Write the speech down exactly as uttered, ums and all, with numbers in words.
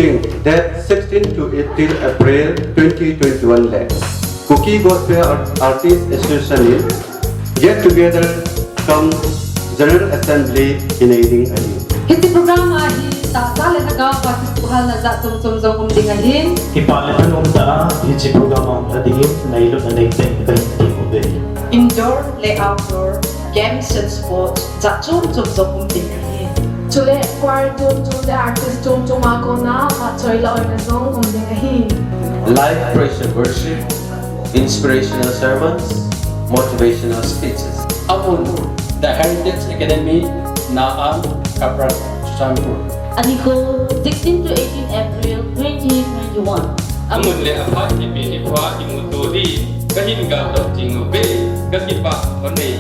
Date sixteen to eighteen April twenty twenty-one le Kuki Gospel Ar- Artists Association in get together cum General Assembly kinei ding ahi. Hiche program a hi tahsa le lhagao pa kipuihalna jat chom chom jong um ding ahin. Kipa le thanom tah a hiche program a hung lha dingin nailutna neitah in kahin ti uve. Indoor le outdoor games and sports jat chom chom jong um ding ahi. Chule choir chom chom le artist chom chom a kona vahchoi laoina jong um ding ahi. Live praise and worship, inspirational sermons, motivational speeches. Amun, The Heritage Academy, Naam, Kapran, Churachandpur. Anikho, sixteen to eighteen April twenty twenty-one. Amun le aphat kipe hi pha imuto din, kahin galdoh jing uve, kakipah lhon e.